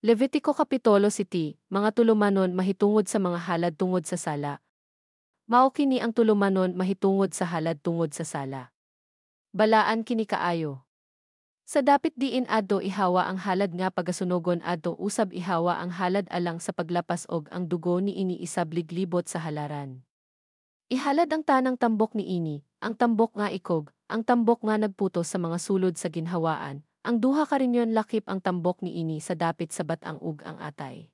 Levitiko Kapitulo 7, Mga tulumanon mahitungod sa mga halad tungod sa sala. Mao kini ang tulumanon mahitungod sa halad tungod sa sala. Balaan kini kaayo. Sa dapit diin adto ihawa ang halad nga pagasunogon, adto usab ihawa ang halad alang sa paglapas og ang dugo niini isablig libot sa halaran. Ihalad ang tanang tambok niini, ang tambok nga ikog, ang tambok nga nagputos sa mga sulod sa ginhawaan, ang duha ka rinyon lakip ang tambok niini sa dapit sa bat-ang ug ang atay.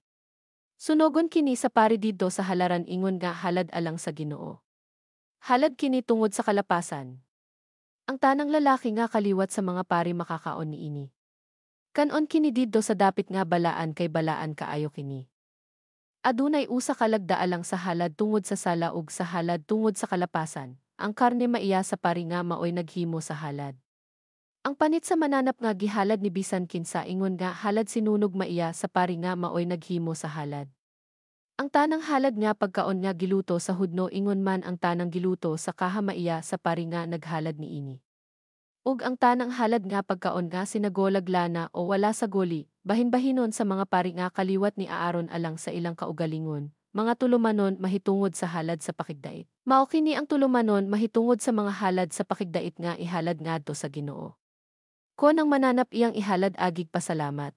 Sunogon kini sa pari didto sa halaran ingon nga halad alang sa Ginoo. Halad kini tungod sa kalapasan. Ang tanang lalaki nga kaliwat sa mga pari makakaon niini. Kan-on kini didto sa dapit nga balaan kay balaan kaayo kini. Adunay usa ka lagda alang sa halad tungod sa sala ug sa halad tungod sa kalapasan. Ang karne maiya sa pari nga maoy naghimo sa halad. Ang panit sa mananap nga gihalad ni bisan kinsa ingon nga halad sinunog maiya sa pari nga maoy naghimo sa halad. Ang tanang halad nga pagkaon nga giluto sa hudno ingon man ang tanang giluto sa kaha maiya sa pari nga naghalad niini. Ug ang tanang halad nga pagkaon nga sinagolag lana o wala sa goli, bahin-bahinon sa mga pari nga kaliwat ni Aaron alang sa ilang kaugalingon, mga tulumanon mahitungod sa halad sa pakigdait. Mao kini ang tulumanon mahitungod sa mga halad sa pakigdait nga ihalad ngadto sa Ginoo. Kon ang mananap iyang ihalad agig pasalamat,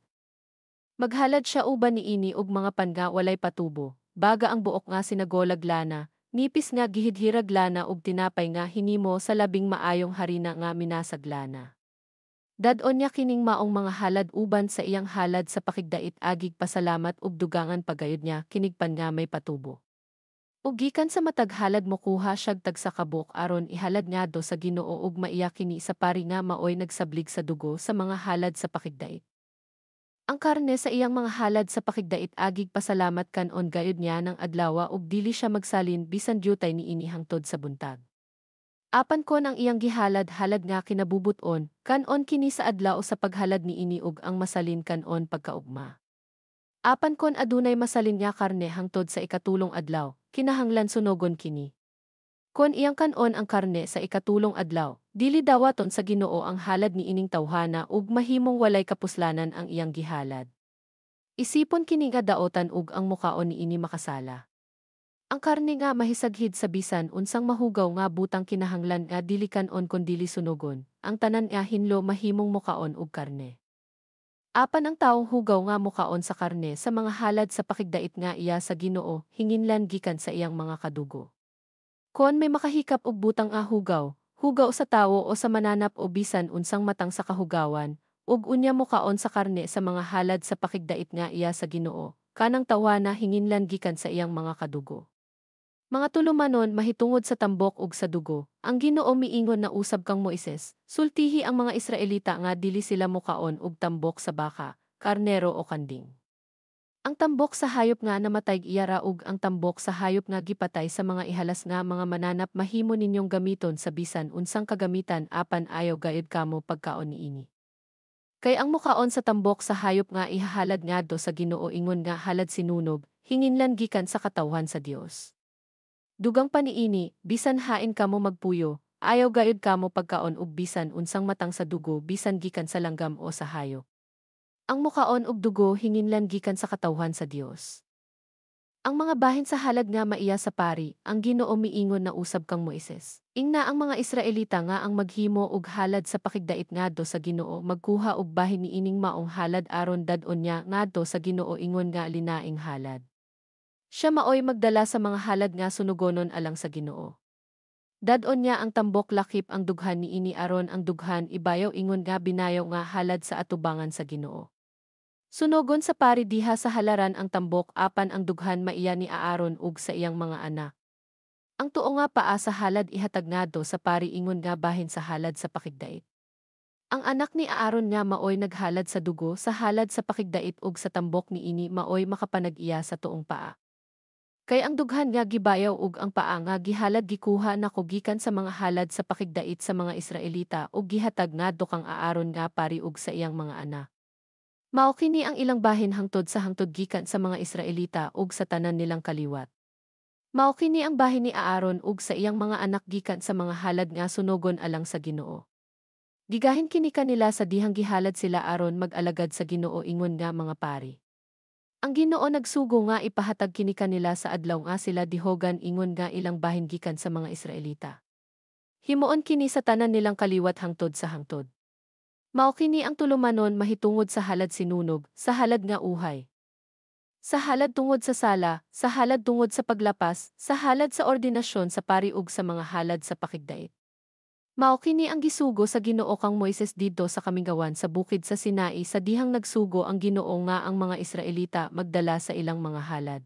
maghalad siya uban niini og mga pan nga walay patubo, baga ang buok nga sinagolag lana, nipis nga gihidhirag lana ug tinapay nga hinimo sa labing maayong harina nga minasag lana. Dad-on niya kining maong mga halad uban sa iyang halad sa pakigdait agig pasalamat ug dugangan pagayod niya kinig pan nga may patubo. Ug gikan sa matag halad mokuha siyag tagsa ka buok aron ihalad ngadto sa Ginoo ug maiya kini sa pari nga maoy nagsablig sa dugo sa mga halad sa pakigdait. Ang karne sa iyang mga halad sa pakigdait agig pasalamat kan-on gayud niya ng adlawa ug dili siya magsalin bisan dyutay niini hangtod sa buntag. Apan kon ang iyang gihalad halad nga kinabubut-on, kan-on kini sa adlaw sa paghalad niini ug ang masalin kan-on pagkaugma. Apan kon adunay masalin nga karne hangtod sa ikatulong adlaw, kinahanglan sunogon kini. Kon iyang kan-on ang karne sa ikatulong adlaw, dili dawaton sa Ginoo ang halad niining tawhana ug mahimong walay kapuslanan ang iyang gihalad. Isipon kini nga daotan ug ang mukaon niini makasala. Ang karne nga mahisaghid sa bisan unsang mahugaw nga butang kinahanglan nga dili kan-on kon dili sunogon, ang tanan nga hinlo mahimong mukaon og karne. Apan ang tawong hugaw nga mukaon sa karne sa mga halad sa pakigdait nga iya sa Ginoo, hinginlan gikan sa iyang mga kadugo. Kon may makahikap og butang nga hugaw, hugaw sa tawo o sa mananap o bisan unsang matang sa kahugawan, ug unya mukaon sa karne sa mga halad sa pakigdait nga iya sa Ginoo, kanang tawhana hinginlan gikan sa iyang mga kadugo. Mga tulumanon mahitungod sa tambok ug sa dugo. Ang Ginoo miingon na usab kang Moises, "Sultihi ang mga Israelita nga dili sila mukaon og tambok sa baka, karnero o kanding. Ang tambok sa hayop nga namatay iya ra ug ang tambok sa hayop nga gipatay sa mga ihalas nga mga mananap mahimo ninyong gamiton sa bisan unsang kagamitan, apan ayaw gayud kamo pagkaon niini. Kay ang mukaon sa tambok sa hayop nga ihahalad ngadto sa Ginoo ingon nga halad sinunog, hinginlan gikan sa katawhan sa Dios. Dugang pa niini, bisan hain kamo magpuyo, ayaw gayud kamo pagkaon og bisan unsang matang sa dugo bisan gikan sa langgam o sa hayop. Ang mukaon og dugo hinginlan gikan sa katawhan sa Dios." Ang mga bahin sa halad nga maiya sa pari. Ang Ginoo miingon na usab kang Moises, "Ingna ang mga Israelita nga ang maghimo og halad sa pakigdait ngadto sa Ginoo magkuha og bahin niining maong halad aron dad-on niya ngadto sa Ginoo ingon nga linaing halad. Siya maoy magdala sa mga halad nga sunugonon alang sa Ginoo. Dad-on niya ang tambok lakip ang dughan niini aron ang dughan ibayaw ingon nga binayaw nga halad sa atubangan sa Ginoo. Sunogon sa pari diha sa halaran ang tambok, apan ang dughan maiya ni Aaron ug sa iyang mga anak. Ang tuo nga paa sa halad ihatag ngadto sa pari ingon nga bahin sa halad sa pakigdait. Ang anak ni Aaron nga maoy naghalad sa dugo sa halad sa pakigdait ug sa tambok niini maoy makapanag-iya sa tuong paa. Kay ang dughan nga gibayaw ug ang paa nga gihalad gikuha nako gikan sa mga halad sa pakigdait sa mga Israelita ug gihatag ngadto kang Aaron nga pari ug sa iyang mga anak. Mao kini ang ilang bahin hangtod sa hangtod gikan sa mga Israelita ug sa tanan nilang kaliwat. Mao kini ang bahin ni Aaron ug sa iyang mga anak gikan sa mga halad nga sunogon alang sa Ginoo. Gigahin kini kanila sa dihang gihalad sila aron mag-alagad sa Ginoo ingon nga mga pari." Ang Ginoo nagsugo nga ipahatag kini kanila sa adlaw nga sila dihogan ingon nga ilang bahin gikan sa mga Israelita. Himuon kini sa tanan nilang kaliwat hangtod sa hangtod. Mao kini ang tulumanon mahitungod sa halad sinunog, sa halad nga uhay, sa halad tungod sa sala, sa halad tungod sa paglapas, sa halad sa ordinasyon sa pari ug sa mga halad sa pakigdait. Mao kini ang gisugo sa Ginoo kang Moises didto sa kamingawan sa bukid sa Sinai sa dihang nagsugo ang Ginoo nga ang mga Israelita magdala sa ilang mga halad.